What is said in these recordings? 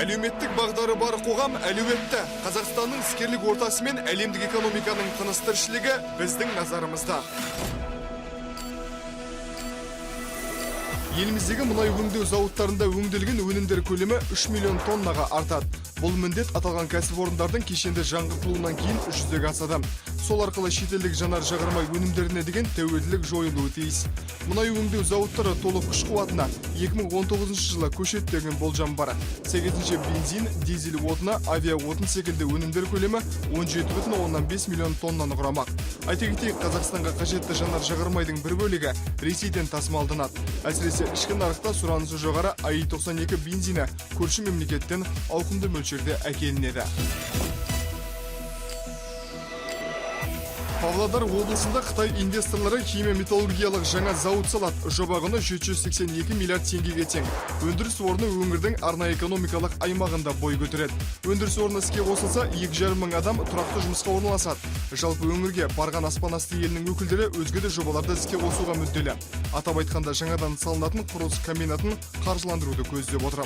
Әлеуметтік бағдары бар қоғам әлеуетті. Қазақстанның іскерлік ортасы мен әлемдік экономиканың тыныс тіршілігі біздің назарымызда. Еліміздегі мұнай өңдеу зауыттарында өңделген өнімдер көлемі 3 миллион тоннаға артады. Бұл міндет аталған кәсіпорындардың кешенді жаңғыртылуынан кейін жүзеге асады. Сол арқылы шетелдік жанар жағармай өнімдеріне деген тәуелділік жойылуы тиіс. Мұнай өңдеу зауыттары толық күш қуатына 2019 жылы көшеді деген болжам бар. Сәйкесінше, бензин, дизель отыны, авиа отын секілді өнімдер көлемі 17,5 миллион тоннаны құрамақ. Айта кетейік, Қазақстанға қажетті жанар жағармайдың бір бөлігі Ресейден тасымалданады. Әсіресе ішкі нарықта сұранысы жоғары АИ-92 бензині көрші мемлекеттен ауқымды мөлшерде әкелінеді. Павлодар облысында Қытай инвесторлары химия металлургиялық жаңа зауыт салады. Жоба құны 782 миллиард теңгеге тең. Өндіріс орны өңірдің арнайы экономикалық аймағында бой көтереді. Өндіріс орны іске қосылса, 2,5 мың адам тұрақты жұмысқа орналасады. Жалпы, өңірге барған аспан асты елінің өкілдері өзге де жобаларды іске қосуға мүдделі. Атап айтқанда, жаңадан салынатын құрылыс комбинатын қаржыландыруды көздеп отыр.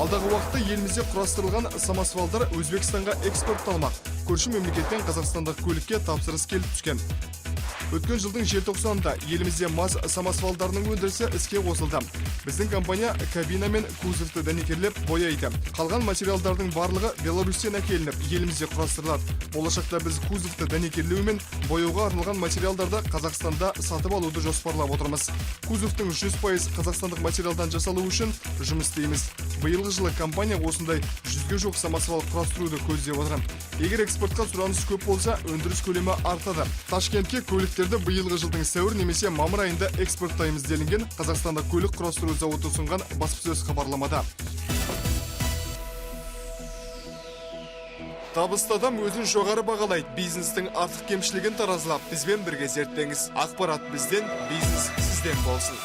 Алдағы уақытта елімізде құрастырылған самосвалдар Өзбекстанға экспортталмақ. Көрші мемлекеттен қазақстандық көлікке тапсырыс келіп түскен. Өткен жылдың желтоқсанында елімізде МАЗ самосвалдарының өндірісі іске қосылды. Біздің компания кабина мен кузовты дәнекерлеп бояйды. Қалған материалдардың барлығы Беларусьтен әкелініп, елімізде құрастырылады. Болашақта біз кузовты дәнекерлеу мен бояуға арналған материалдарды Қазақстанда сатып алуды жоспарлап отырмыз. Кузовтың 100% қазақстандық материалдан жасалуы үшін жұмыс істейміз. Биылғы жылы компания осындай 100-ге жуық самосвал құрастыруды көздеп отыр. Егер экспортқа сұраныс көп болса, өндіріс көлемі артады. Ташкентке көліктерді биылғы жылдың сәуір немесе мамыр айында экспорттаймыз, делінген Қазақстандық көлік құрастыру зауыты ұсынған баспасөз хабарламада. Табысты адам өзін жоғары бағалайды. Бизнестің артық кемшілігін таразылап, бізбен бірге зерттеңіз. Ақпарат бізден, бизнес сізден болсын.